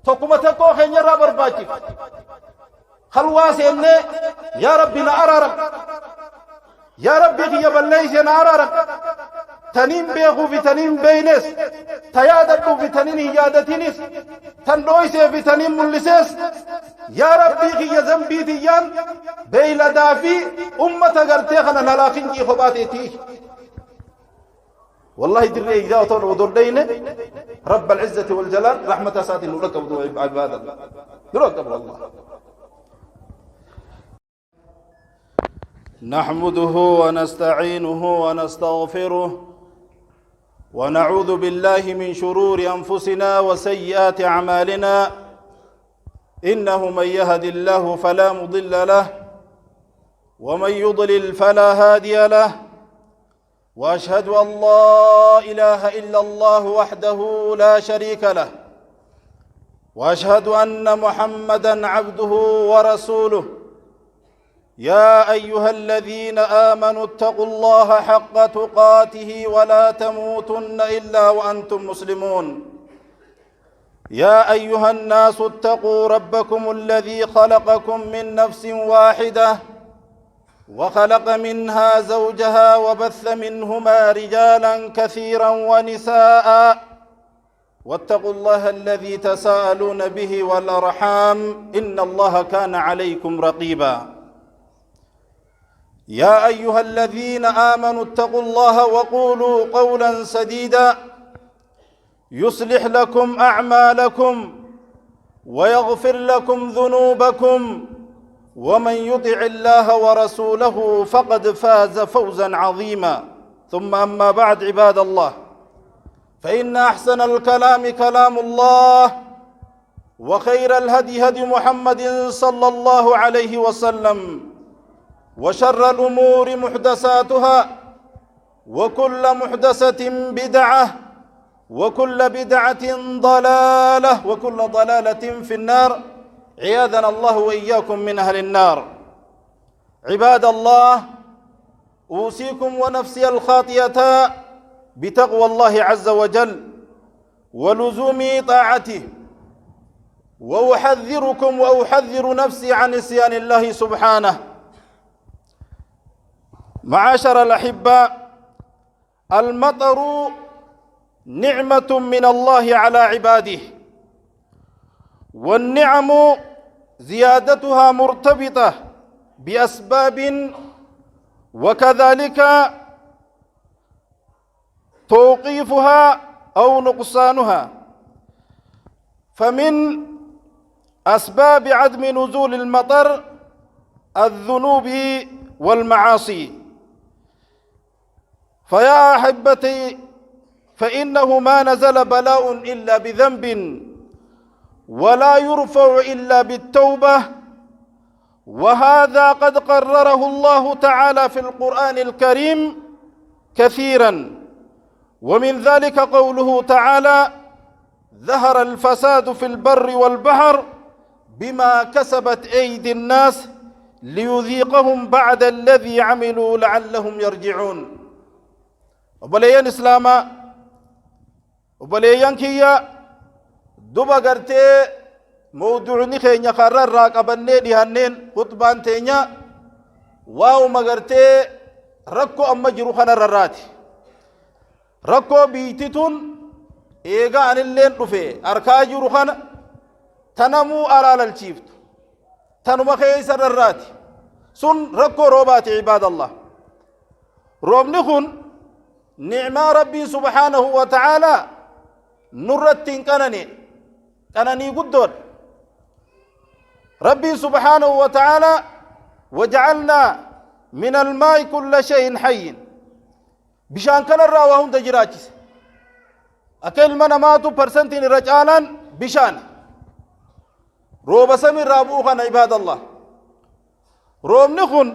Tokkuma tokkoo keenyarraa barbaachifti. Khalwaa seennee yaa Rabbi na araaram. Yaa Rabbi kiyya balleeyse na araaram. Taniin beekuu fi taniin beeynes, ta yaadadhuu fi taniin hin yaadatinis, tan dhooysee fi taniin mul'isees, yaa Rabbii kiyya zambii tiyyaan beeyladaa fi ummata gartee kana nalaakin jii kophaa teetii. والله دري إذا أطول ودردين رب العزة والجلال رحمة ساتي نلقب عباد الله نلقب والله. نحمده ونستعينه ونستغفره ونعوذ بالله من شرور أنفسنا وسيئات أعمالنا، إنه من يهد الله فلا مضل له ومن يضلل فلا هادي له، وأشهد أن لا إله إلا الله وحده لا شريك له، وأشهد أن محمدا عبده ورسوله. يا أيها الذين آمنوا اتقوا الله حق تقاته ولا تموتن إلا وأنتم مسلمون. يا أيها الناس اتقوا ربكم الذي خلقكم من نفس واحدة وخلق منها زوجها وبث منهما رجالا كثيرا ونساء، واتقوا الله الذي تساءلون به والأرحام إن الله كان عليكم رقيبا. يا أيها الذين آمنوا اتقوا الله وقولوا قولا سديدا يصلح لكم أعمالكم ويغفر لكم ذنوبكم، ومن يطع الله ورسوله فقد فاز فوزا عظيما. ثم أما بعد، عباد الله، فإن أحسن الكلام كلام الله، وخير الهدي هدي محمد صلى الله عليه وسلم، وشر الأمور محدثاتها، وكل محدثة بدعة، وكل بدعة ضلالة، وكل ضلالة في النار، عياذنا الله وإياكم من أهل النار. عباد الله، أوصيكم ونفسي الخاطئة بتقوى الله عز وجل ولزوم طاعته، وأحذركم وأحذر نفسي عن عصيان الله سبحانه. معاشر الأحبة، المطر نعمة من الله على عباده، والنعم زيادتها مرتبطة بأسباب، وكذلك توقيفها أو نقصانها. فمن أسباب عدم نزول المطر الذنوب والمعاصي. فيا أحبتي، فإنه ما نزل بلاء إلا بذنب، ولا يرفع إلا بالتوبة، وهذا قد قرره الله تعالى في القرآن الكريم كثيرا. ومن ذلك قوله تعالى: ظهر الفساد في البر والبحر بما كسبت أيدي الناس ليذيقهم بعد الذي عملوا لعلهم يرجعون. Obboleeyyan Islaamaa, obboleeyyan kiyya, duba gartee mawduucni keenya karra irraa qabannee dhihanneen khutbaan teenya waa'uma gartee rakkoo amma jiru kanarra irraati. Rakkoo biitti tun eega anilleen dhufe arkaa jiru kana tanamuu alaalalchiiftu tanuma keessa irraati. Sun rakkoo roobaati, cibaadallah. Roobni kun ni'maa Rabbiin subhaanahu wa ta'aalaa nurratti hin qanane, qananii guddoodha. Rabbiin subhaanahu wa ta'aalaa waja'alnaa min almaa'i kulla shay'in hayyin, bishaan kanarraa waa hunda jiraachise. Akka ilma namaatu parsantiin irra caalaan bishaan rooba samiirraa bu'u kana. Ibaadallah, roobni kun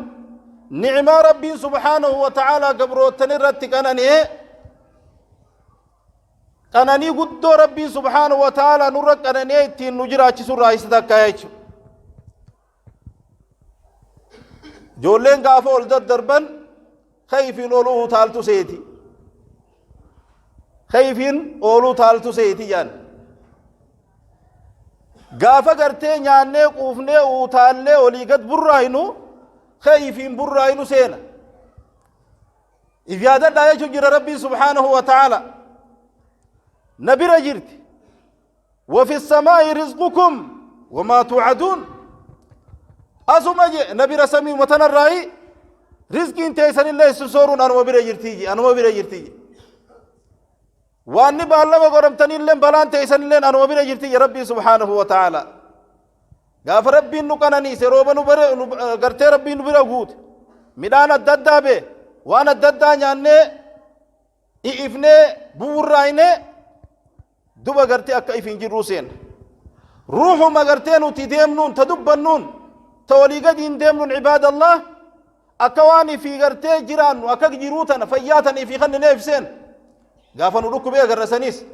ni'maa Rabbiin subhaanahu wa ta'aalaa gabroottan irratti qanani'e, qananii guddoo Rabbiin subhaanahu wa ta'aalaa nurra qanani'ee ittiin nu jiraachisu irraa isa takka jechuudha. Ijoolleen gaafa ol daddarban kayfiin oluu utaaltu seeti. Kayfiin ooluu taaltu seeti jaan. Gaafa gartee nyaannee quufnee utaallee olii gad burraaynu, keeyfiin burraaynu seena. If yaadadhaa jechuun jira Rabbiin subhaanahu wa ta'ala. Na bira jirti. وفي السماء رزقكم وما توعدون. Asuma je na bira samii matanarraayi rizqiin teessanillee isin sooruun anuma bira jirtii je, anuma bira jirtii je. Waanni baallama godhamtanillee balaan teessanillee anuma bira jirtii je Rabbiin subhaanahu wa ta'ala. Gaafa Rabbiin nu qananiise, rooba nu bare gartee Rabbiin nu bira guute, midhaan adda addaa bee waan adda addaa nyaannee i'ifnee buburraayinee duba gartee akka if hin jirruu seenna. Ruuxuma gartee nuti deemnuun, ta dubbannuun, ta walii gadi hin deemnuun, cibaadallah, akka waan ifii gartee jiraannu, akka jiruu tana fayyaa tana ifii kannineef seen. Gaafa nu dhukkubee agarra saniis.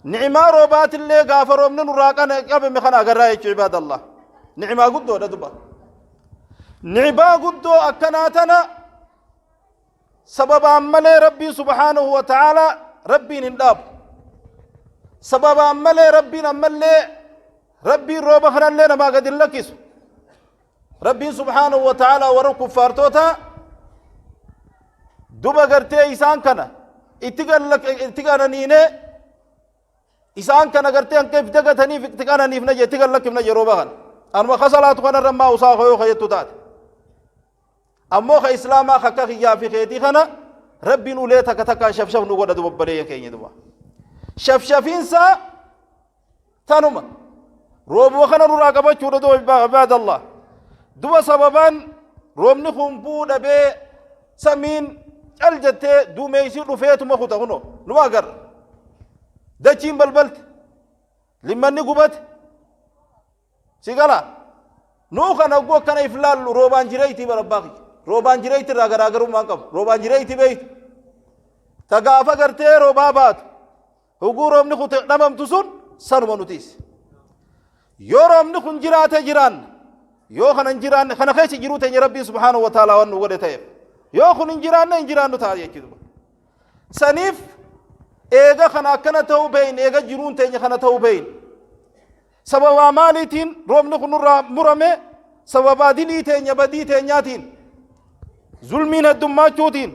Ni'imaa roobaatillee gaafa roobni nurraa qabame kana agarraa jechuu, cibaadallah. Ni'imaa guddoodha duba. Ni'imaa guddoo akkanaa tana sababaan malee Rabbiin subhaanahu wa ta'aalaa Rabbiin hin dhaabu. Sababaan malee Rabbiin ammallee Rabbiin rooba kanallee namaa gadi hin lakkisu. Rabbiin subhaanahu wa ta'aalaa warra kuffaartoota duba gartee isaan kana itti qananiinee, isaan kana gartee hanqa if dagataniif itti qananiifna jee, itti gallakkifna yeroo bahan. Anuma kasalaatu kanarra maa usaa hoyoo kajettu taate. Ammoo ka islaamaa akka kiyyaa fi keetii kana Rabbiin ulee takka takkaan shafshaf nu godha duba baleeyyan keenya duba. Shafshafiinsa tanuma roobuma kana nurraa qabachuudha duba, ibaadallah. Duba sababaan roobni kun bu'uu dhabee, samiin cal jettee, duumeessi dhufeetuma kuta, kunoo numa agarra. Dachiin balbalte, limmanni gubate, si gala. Nuu kana hogguu akkana if laallu roobaan jireeytii bara abbaa kiyya. Roobaan jireeyti irraa garaagarummaa hin qabu. Roobaan jireeyti beeytu. Ta gaafa gartee roobaa baatu, hogguu roobni kute dhabamtu sun sanuma nutiis. Yoo roobni kun jiraate jiraanna. Yoo kana hin jiraanne, kana keessa jiruu teenya Rabbiin subhaanahu wa ta'ala waan nu godhe ta'eef. Yoo kun hin jiraanne, hin jiraannu ta'a jechuudha. Saniif eega kana akkana ta'uu beeyin, eega jiruun teenya kana ta'uu beeyin. Sababaa maaliitiin roobni kun nurraa murame? Sababaa dilii teenya, badii teenyaatiin, zulmiin heddummachuutiin,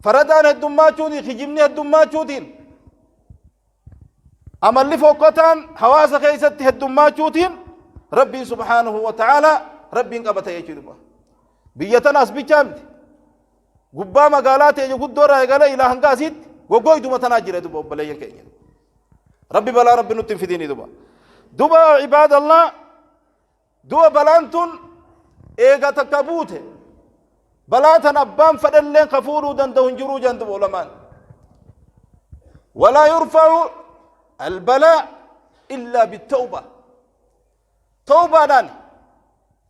faradaan heddummachuutiin, kijibni heddummachuutiin, amalli fokkotaan hawaasa keessatti heddummachuutiin Rabbiin subhaanahu wa ta'ala Rabbiin qabata jechuudha. Biyya tana as bichaa miti. Gubbaa magaalaa teenya guddoo irraa eegalee ilaa hanga asiitti goggoyduma tanaa jira duba, obboleeyyan keenya. Rabbi balaa Rabbi nutti hin fidini duba. Duba ibaadallah, duba balaan tun eega takka buute, balaa tan abbaan fedhelleen ka fuudhuu danda'u hin jiruu jedhan duba ulamaan. ولا يرفع البلاء إلا بالتوبة. Tawbaadhaan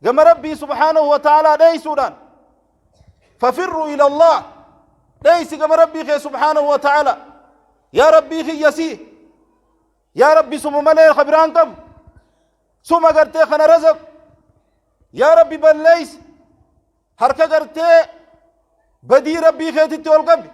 gama Rabbii subhaanahu wa ta'aalaa dheeysuudhaan. ففروا إلى الله. Dheeysi gama Rabbii kee subhaanahu wa ta'aalaa. Yaa Rabbii kiyya si, yaa Rabbi, suma malee ka biraan qabu, suma gartee kana razaqu, yaa Rabbi balleeysi. Harka gartee badii Rabbii keetitti ol qabi.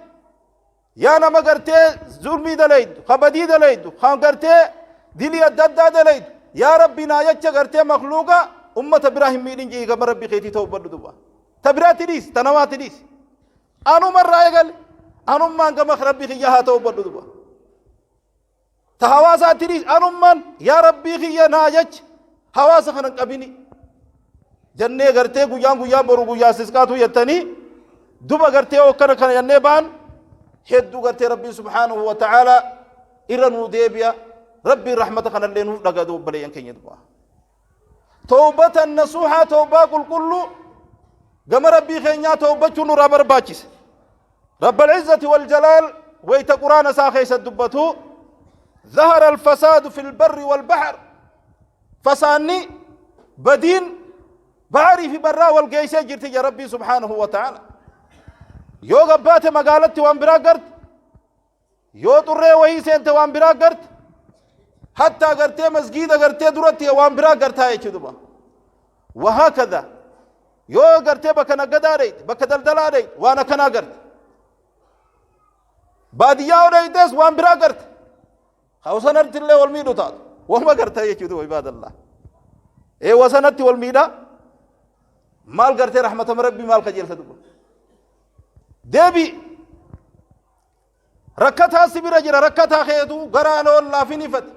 Yaa nama gartee zulmii dalaydu, ka badii dalaydu, ka gartee dilii adda addaa dalaydu, yaa Rabbi naa jecha gartee makluuqa ummata biraa hin miidhin jii gama Rabbi keetii ta'u badhu duba. Ta biraatti dhiisi, ta namaatti dhiisi. Anumarraa eegale, anummaan gama Rabbi kiyya haa ta'u badhu duba. Ta hawaasaatti dhiisi, anummaan yaa Rabbii kiyya naa jecha hawaasa kana hin qabini. Jennee gartee guyyaan guyyaan boru guyyaa sisqaatu jettanii duba gartee hokkana kana jennee ba'an hedduu gartee Rabbiin subhaanahu wa ta'ala irra nuu deebi'a. Rabbiin rahmata kanallee nuuf dhaga obboleeyyan keenya duba. Tawbatan nasuuhaa, tawbaa qulqulluu gama Rabbii keenyaa tawbachuu nurraa barbaachisa. رب العزة والجلال ويت قرآن ساخيس الدبتو: ظهر الفساد في البر والبحر. فساني بدين بحري في برا والقيسة جرت يا ربي سبحانه وتعالى. Yoo gabbaate magaalatti waan biraa gart, yoo xurree wayii seente waan biraa gart, hattaa gartee masgiida gartee duratti waan biraa gartaa jechuudha. وهكذا yoo gartee bakka naggadaa dheyte, bakka daldalaa dheyte, waan akkanaa garte. Baadiyyaa yoo dheytes waan biraa garte. Hawsanartti illee wal miidhu taatu. Wahuma gartaa jechuutu ibaadallah. Ee wasanatti wal miidhaa maal gartee rahmatama rabbii maal kajeelta duba. Deebi rakkataa si bira jira rakkataa keetu garaan ol laafinifate.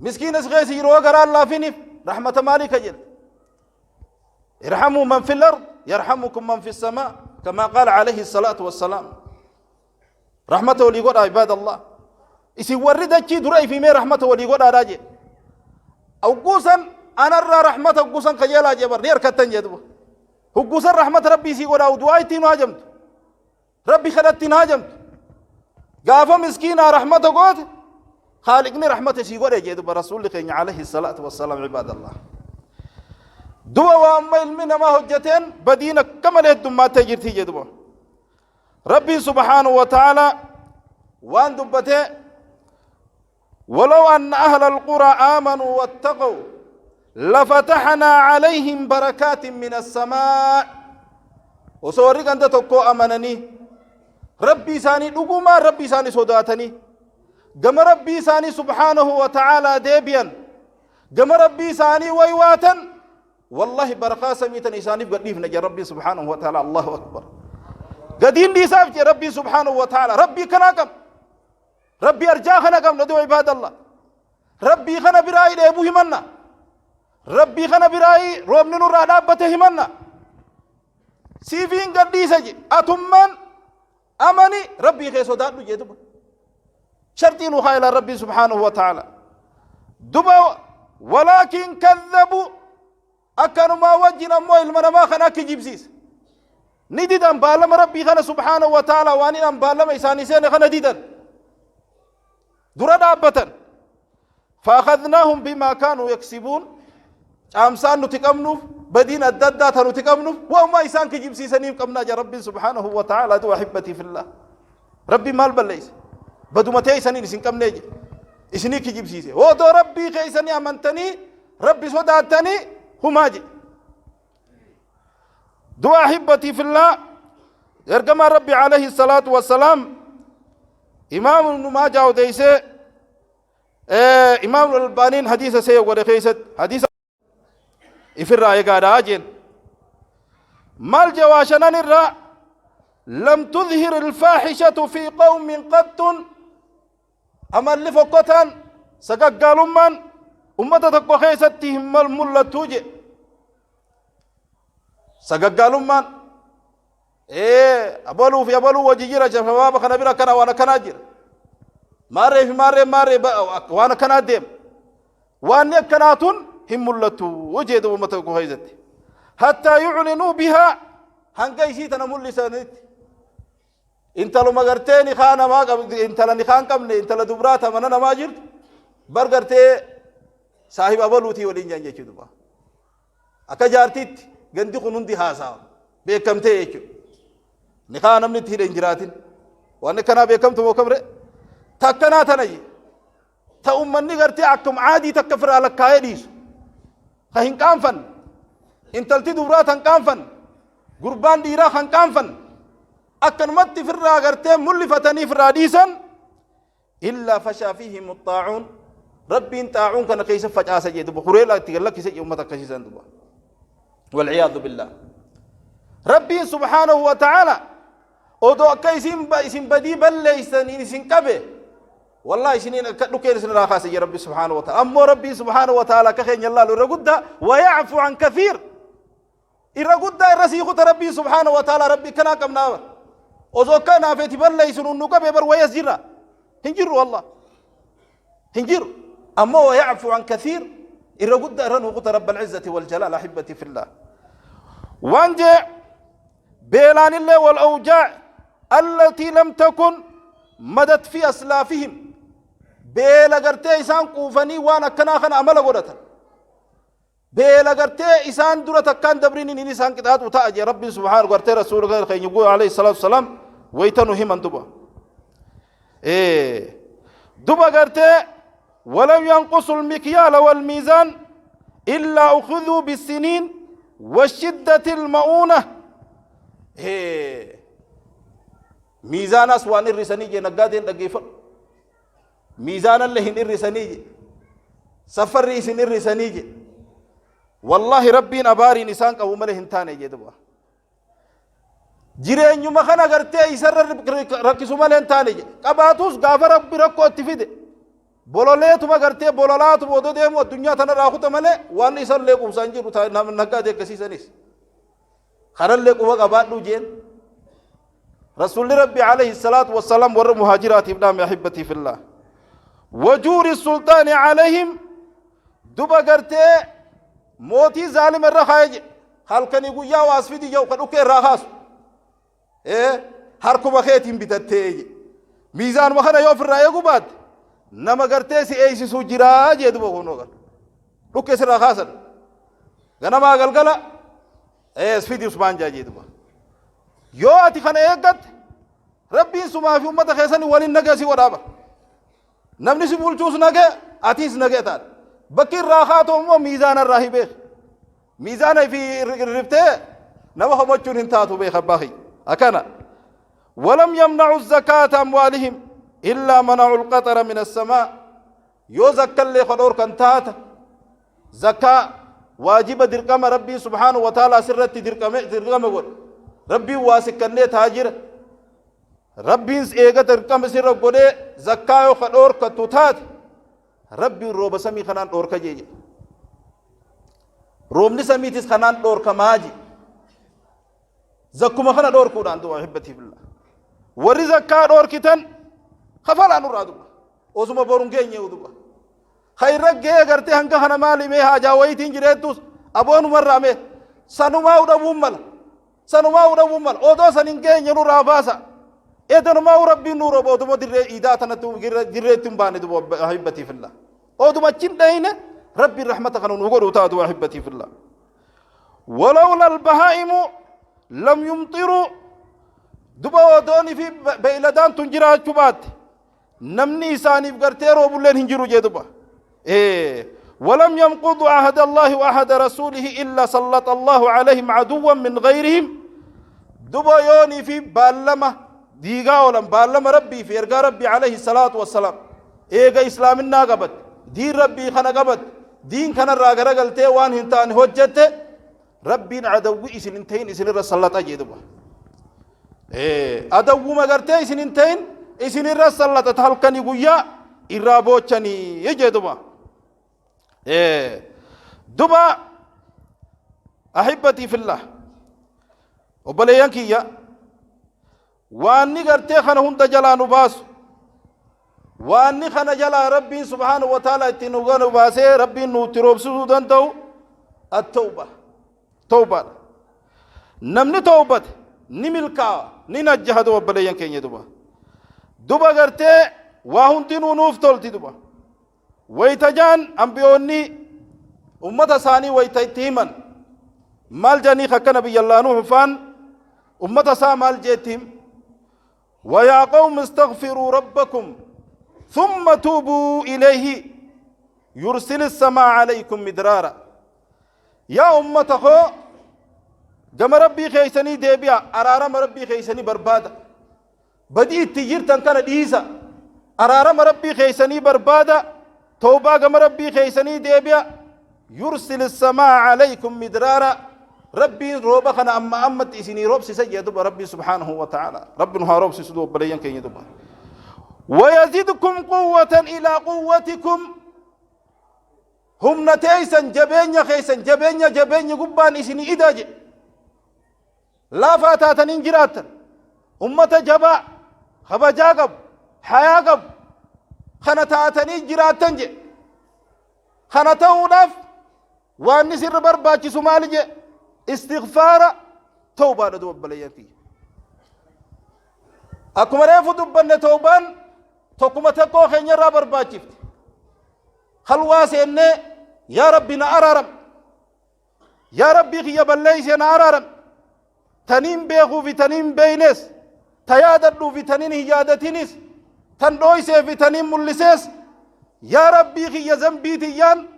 Miskiina si keessa jiru garaan laafinif rahmata maalii kajeelta. ارحموا من في الأرض يرحمكم من في السماء كما قال عليه الصلاة والسلام. رحمته ولي قد عباد الله isin warri dachii dura ifimee rahmata walii godhaadhaa jee hogguusan anarraa rahmata hogguusan kajeelaa jee bar ni harkattan jee duba hogguusan rahmata rabbii isii godhaa du'aa ittiin haajamtu rabbi kadhattiin haajamtu gaafa miskiinaa rahmata goote khaaliqni rahmata isii godhe jee duba rasuulli keenya alayhi salaatu wassalaam. Cibaadallah, duba waa amma ilmi namaa hojjeteen badiin akka malee heddummattee jirtii jee duba. Rabbiin subhaanahu wa ta'aalaa waan dubbatee: ولو أن أهل القرى آمنوا واتقوا لفتحنا عليهم بركات من السماء. Osoo warri ganda tokkoo amananii rabbii isaanii dhugumaan rabbii isaanii sodaatanii gama rabbii isaanii subhaanahu wa ta'aalaa deebi'an, gama rabbii isaanii waywaatan, wallahi barakaa samiitan isaaniif gadhiifna jee rabbii subhaanahu wa ta'aalaa. Allahu akbar! Gadiin dhiisaaf jee rabbii subhaanahu wa ta'aalaa. Rabbii kanaa qabna, rabbii arjaa kana qabna du'a ibaadallah. Rabbii kana biraa dheebuu himanna, rabbii kana biraa roobni nurraa dhaabbate himanna. Siifiin gadhiisa je, atummaan amani, rabbii kee sodaadhu jee duba. Shartii nu haa rabbii subhaanahu wa ta'ala duba. Walaakin kadhabu, akkanumaa wajjin ammoo ilma namaa kana akka jibsiisa ni didan. Baalama rabbii kana subhaanahu wa ta'ala waan hin baalama isaanii seene kana didan, dura dhaabbatan. فأخذناهم بما كانوا يكسبون. Caamsaan nuti qabnuuf, badiin adda addaa ta nuti qabnuuf, waanuma isaan kijibsiisaniif qabnaa jaa rabbiin subhaanahu wa ta'ala. Tu ahibbati fillah, rabbiin maal balleeyse? Baduma teeysaniin isin qabnee jedhe, isinii kijibsiise. Odoo rabbii keeysanii amantanii rabbi sodaattanii humaa jedhe. Du'a ahibbati fillah, ergamaan rabbi alayhi salaatu wassalaam, imaam ibnu maajaa odeysee, imaam albaaniin hadiisa see godhe keessatti, hadiisa ifirraa eegaadhaa jeen. Maal jawaa shanan irraa: لم تظهر الفاحشة في قوم قط, amalli fokkotaan sagaggaalummaan ummata tokko keessatti hin mul'attuu je. Sagaggaalummaan abaluu fi abaluu wajji jira, shabaaba kana bira akkana waan akkanaa jira, maarree fi maarree maarree waan akkanaa deema, waan akkanaa tun hin mul'attu jee duuba ummata tokko keessatti. حتى يعلنوا بها, hanga isii tana mul'isanitti. Intaluma gartee nikaa namaa qabdi, intala nikaa hin qabne, intala dubraa ta mana namaa jirtu bar gartee saahiba abaluutii waliin jaan jechuu duba. Akka jaartiitti gandi kun hundi haasawa beekamtee jechuudha. Nikaa namni itti hidhe hin jiraatin waan akkanaa beekamtu moo kamre takkanaa tana je ta ummanni gartee akkum caadii takka firaa lakkaa'ee dhiisu, ka hin qaanfanne, intalti dubraa tan qaanfanne, gurbaan dhiiraa kan qaanfanne, akkanumatti firraa gartee mul'ifatanii firraa dhiisan. إلا فشا فيهم الطاعون, rabbiin xaacuun kana keessa facaasa jee duba, hureela itti gallakkise jee ummata akkasiisan duba. والعياذ بالله. Rabbiin subhaanahu wa ta'ala odoo akka isin badii balleeysaniin isin qabe, wallahi isiniin akka dhukeen isin irraa kaase jee rabbi subhaanahu wa ta'ala. Ammoo rabbiin subhaanahu wa ta'ala akka keenya laalu irra guddaa ويعفو عن كثير, irra guddaa irra sii kuta rabbiin subhaanahu wa ta'ala. Rabbi akkanaa qabnaa. Osoo akka naafeeti balleeysu nu qabe bar wayas jirra hin jirru, wallah hin jiru. Ammoo ويعفو عن كثير, irra guddaa irra nu kuta رب العزة والجلال. أحبتي في الله, waan jee beelaanillee والأوجاع التي لم تكن مدت في أسلافهم, beela gartee isaan quufanii waan akkanaa kana amala godhatan, beela gartee isaan dura takkaan dabriin inni isaan qixaaxu ta'a jee rabbiin subhaanahu gartee rasuula keenya guu alayhi salaatu wasalaam waytanu himan duba. Duba gartee ولم ينقصوا المكيال والميزان إلا أخذوا بالسنين وشدة المؤونة. Miizaanas waan irrisanii jee naggaadeen dhaggeeffadhu, miizaanallee hin irrisanii jee. Safarri isin irrisanii jedhe. Wallaahi Rabbiin abaariin isaan qabu malee hin taane jedhe duba. Jireenyuma kana gartee isarra rakkisu malee hin taane jedhe. Qabaatus gaafa Rabbi rakkoo itti fide bololeetuma gartee bololaatuma odoo deemu addunyaa tanarraa kuta malee waan isallee quubsaa hin jiru naggaadee akkasiisanis. Kanallee quba qabaadhu jeen. Rasuulli Rabbi alayhi salaatu wassalaam warra muhaajiraatiif dhaame ahibbatii fillah. Wajuuri sulxaani alayhim duba gartee mootii zaalima irra kaa'ee jedhe. Halkanii guyyaa waas fidi jedhu ka dhukkee irraa kaasu. Ee harkuma keetiin bitattee jedhe. Miizaanuma kana yoo ofirraa eeguu baatte nama gartee si eeysisuu jiraa jee duba kunoo gara. Dhukkee sirraa kaasan. Ganamaa galgala ees fidi Usmaan jaa jee duba. Yoo ati kana eeggatte Rabbiin sumaa fi ummata keessanii waliin nagaa si godhaa bara. Namni si bulchuus nagee atiis nagee taate. Bakki irraa kaatu immoo miizaana irraa hi beeki. Miizaana fi irriftee nama homachuun hin taatu beeka abbaa kiyya. Akkana. ولم يمنعوا الزكاة أموالهم إلا منعوا القطر من السماء yoo zakkallee ka dhoorkan taata zakkaa waajiba dirqama Rabbiin subhaanahu wa ta'aalaa sirratti dirqame dirqama godhe. Rabbiin waa sikkannee taajira. Rabbiin eega dirqama sirra godhee zakkaa yoo ka dhoorkattu taate Rabbiin rooba samii kanaan dhoorka jee jedhe. Roobni samiitis kanaan dhoorkamaa jee. Zakkuma kana dhoorkuudhaan du'a hibbatii billah. Warri zakkaa dhoorkitan kafalaa nurraa du'a. Osuma boru hin geenye uduba. Ka irra ga'ee gartee hanga kana maali mee haajaa wayiitiin jireettus aboonumarraa mee sanumaa dhabuun mala. Sanumaa dhabuun mala. Odoo san hin geenye nurraa baasa. Edanumaa rabbiin nuu rooba oduma dirree iidaa tanatti dirreetti hin baane duba ahibbatii fillah. Oduma achi hin dhayne rabbiin rahmata kana nuu godhuu taatu ahibbatii fillah. Walawla albahaa'imu lam yumxiruu duba odoonii fi beeyladaan tun jiraachuu baatte. Namni isaaniif gartee roobulleen hin jiru jee duba. ولم ينقضوا عهد الله وعهد رسوله إلا سلط الله عليهم عدوا من غيرهم دبا يوني في بالما ديغا ولم بالما ربي في إرقى ربي عليه الصلاة والسلام إيغا إسلامنا قبت دين ربي خنا قبت دين كان الراغرة قلتي وان هنتان هجت ربي عدو إسن انتين إسن الرسالة جي دبا. Adawwuma gartee isin hin ta'in isin irra sallata halkanii guyyaa irraa boochanii jee duba. Duba ahibbatii fillah obboleeyyan kiyya waanni gartee kana hunda jalaa nu baasu waanni kana jalaa Rabbiin subhaanahu wa ta'ala ittiin nu baasee Rabbiin nutti roobsisuu danda'u at-tawba tawbaadha. Namni tawbate ni milkaa'a ni najjaha duba obboleeyyan keenya duba. Duba gartee waa hundinuu nuuf tolti duba. Wayita jaan ambiyoonni ummata isaanii wayita itti himan maal jedhanii akka nabiyyallaa Nuuh faan ummata isaa maal jeetti him. ويا قوم استغفروا ربكم ثم توبوا إليه يرسل السماء عليكم مدرارا يا أمة خو جم ربي خيسني ديبيا أرارم ربي خيسني بربادة بدي تجيرتن كان ديسا أرارم ربي خيسني بربادة توبة جم ربي خيسني ديبيا يرسل السماء عليكم مدرارا ربي روبا خنا أما أمت إسني روب سيسجد ربي سبحانه وتعالى ربي نها روب سيسدو بليان كي يدوب ويزيدكم قوة إلى قوتكم هم نتيسا جبين خيسا جبين جبين قبان إسني إداج لا فاتاتا إنجراتا أمة جبا خبجا قب حيا قب خنا تاتني جراتا جي خنا تونف وان سر برباچي سمال جي استغفار توبة دوب بليتي akkuma reefu dubbanne tawbaan tokkuma tokkoo keenya irraa barbaachifte. Halwaa seennee yaa Rabbi na araaram, yaa Rabbii kiyya balleeyse na araaram, taniin beekuu fi taniin beeynes, ta yaadadhuu fi taniin hin yaadatinis, tan dhooysee fi taniin mul'isees, yaa Rabbii kiyya zambii tiyyaan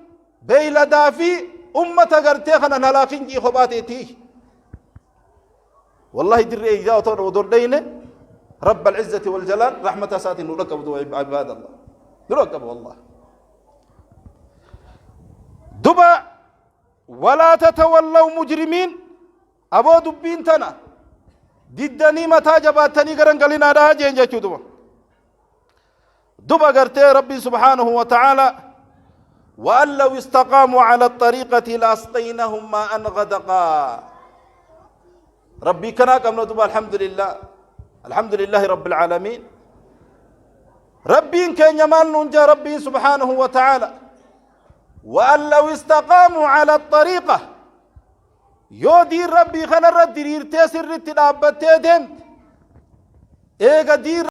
beeyladaa fi ummata gartee kana halaakin jii kophaa teetii. والله دري إذا ودور دينه رب العزة والجلال رحمة ساتي نركب عباد الله نركب والله. Walaa tatawallaw mujrimiin. Aboo dubbiin tana diddanii mataa jabaattanii garan galinaadhaa jeen jechuu duba. Duba gartee Rabbiin subhaanahu wa ta'aalaa وأن لو استقاموا على الطريقة لأسقيناهم ماء غدقا. ربي كنا قمنا دوبا. الحمد لله، الحمد لله رب العالمين. ربي كان يمال ننجا ربي سبحانه وتعالى وأن لو استقاموا على الطريقة، yoo diin Rabbii kanarra diriirtee sirritti dhaabbattee deemte eega diin